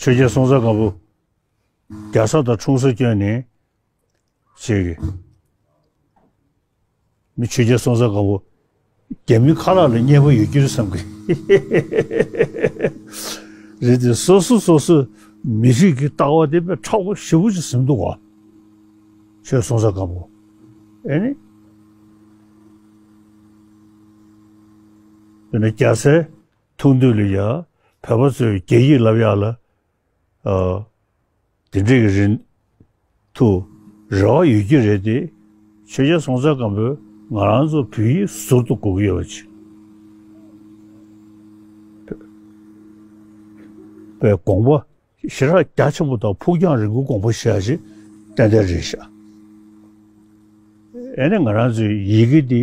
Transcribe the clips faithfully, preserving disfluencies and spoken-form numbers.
ཆོས་རྒྱལ་སྲོང་བཙན་སྒམ་པོ་རྒྱ་བཟའ་དང་འཁྲུངས་ས་བསྐྱོན་ནས་ཅིག་མི་ཆོས་རྒྱལ་སྲོང་བཙན་སྒམ་པོ་རྒྱ་མིའི་ཁ་ལག་ལ་མཉེས་པོ་ཡོད་རྒྱུ་རེད་བསམ་གི་རེད་དེ། སོ་སོ་སོ་སོའི་མི་རིགས་ཀྱི་ལྟ་བ་དེ་དཔེ་མཁྲེགས་པོ་ཞེ་པོ་ཅིག་ཟིན་འདུག་ག་ཆོས་སྲོང་བཙན་སྒམ་པོ། ཨེ་ནི། དེ་ནས་རྒྱ་བཟའི་ཐུགས་འདུན་ལ་ཡ། བོད་པ་ཚོས་རྒྱ་ཡིག་ལབ་ཡག་ལ། ཨ། དེ་འདྲའི་གི་རིན་ཐུ་རེ་བ་ཡོད་ཀྱི་རེད་དེ། ཆོས་རྒྱལ་སྲོང་བཙན་སྒམ་པོས་ང་རང་ཚོ་བོད་ཡིག་ཟུར་དུ་དགོས་ཀྱི་ཡོད་པ་ཅིག་པའི་དགོངས་པ་ཞེ་དྲག་རྒྱ་ཆེན་པོ་དང་ཕུགས་རྒྱང་རིང་པོའི་དགོངས་པ་བཞེས་ཡ་ཅིག་ཏན་ཏན་རེད་ཤག་ཨེ་ནི་ང་རང་ཚོའི་ཡི་གེ་འདི་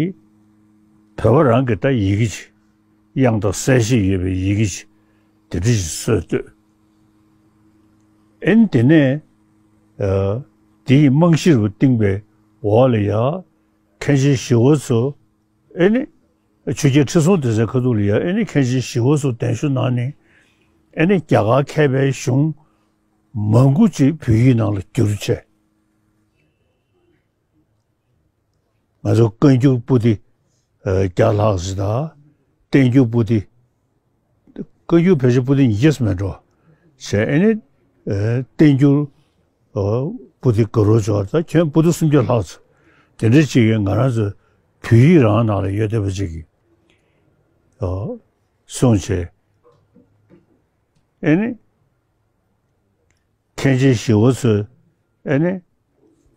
བོད་པ་རང་གི་ད་ཡི་གེ་ཅིག་དབྱངས་དང་གསལ་བྱེད་ཡོད་པའི་ཡི་གེ་ཅིག་དེ་འདྲ་ཞིག་སྲོལ་བཏོད། ཨེ་ནི་དེ་ནས་ཨ། དེའི་རྨང་གཞི་རུ་བཏིང་པའི་འོག་ལ་ཡ། མཁན་ཆེན་ཞི་བ་འཚོ། ཨེ་ནི། ཆོས་རྒྱལ་ཁྲི་སྲོང་ལྡེ་བཙན་ཁ་ཐུག་ལ་ཡ། ཨེ་ནི་མཁན་ཆེན་ཞི་བ་འཚོ་གདན་ཞུ་གནང་ནས། ཨེ་ནི་རྒྱ་གར་མཁས་པའི་གཞུང་མང་པོ་ཅིག་བོད་ཡིག་ནང་ལ་བསྒྱུར་བྱས། ང་ཚོ་བཀའ་འགྱུར་པོ་ཏི་ཨ། བརྒྱ་ལྷག་ཙམ་དང་། བསྟན་འགྱུར་པོ་ཏི། བཀའ་འགྱུར་ཕལ་ཆེར་པོ་ཏི་ཉིས་བརྒྱ་ཙམ་མེད་འགྲོ། བྱས་ཨེ་ནི་ཨ། བསྟན་འགྱུར་ཨ། པོ་ཏི་དགའ་རབ་འབྱོར་དང་ཁྱོན་པོ་ཏི་སུམ་བརྒྱ་ལྷག་ཙམ་དེ་འདྲ་ཅིག་གིས་ང་རང་ཚོ་བོད་ཡིག་རང་ནང་ལ་ཡོད་བསྡད་པ་ཅིག་གི་ཨ། གསུངས་བྱས། ཨེ་ནི། མཁན་ཆེན་ཞི་བ་འཚོས་ཨེ་ནི།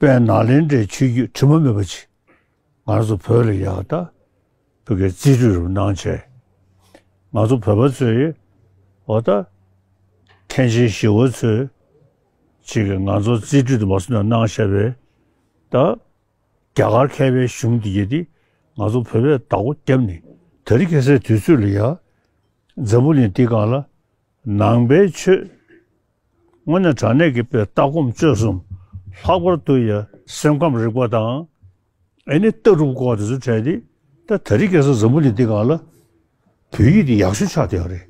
དཔལ་ནཱ་ལེནྡྲའི་ཆོས་བརྒྱུད་དྲི་མ་མེད་པ་ཅིག་ང་ཚོ་བོད་ལ་ཡག་ད་བོད་སྐད་རྩིས་སྤྲོད་རུ་གནང་བྱས། ང་ཚོ་བོད་པ་ཚོས་འོ་ད་མཁན་ཆེན་ཞི་བ་འཚོས་ཅིག་གིས་ང་ཚོ་རྩིས་སྤྲོད་དུ་མ་སོང་ན་གནང་བཞག་པའི་ད་རྒྱ་གར་མཁས་པའི་གཞུང་འདི་གྱད་དེ་ང་ཚོ་བོད་པས་བདག་པོ་བརྒྱབ་ནས་དེ་རིང་ཁ་སང་དུས་ཚོད་ལ་ཡ། འཛམ་བུ་གླིང་འདི་སྒང་ལ་ནང་པའི་ཆོས། དངོས་གནས་དྲང་གནས་ཀྱི་དཔེ་ལྟ་སྒོམ་སྤྱོད་གསུམ་ལྷག་པར་དུ་ཡ་སེམས་ཁམས་རིག་པ་དང་། ཨེ་ནི་ལྟ་གྲུབ་སྐོར་དེ་ཚོ་བྲལ་ཏེ་ད་དེ་རིང་ཁ་སང་འཛམ་བུ་གླིང་འདི་སྒང་ལ་བོད་ཡིག་དེ་ཡག་ཤོས་ཆགས་བསྡད་ཡོད་རེད།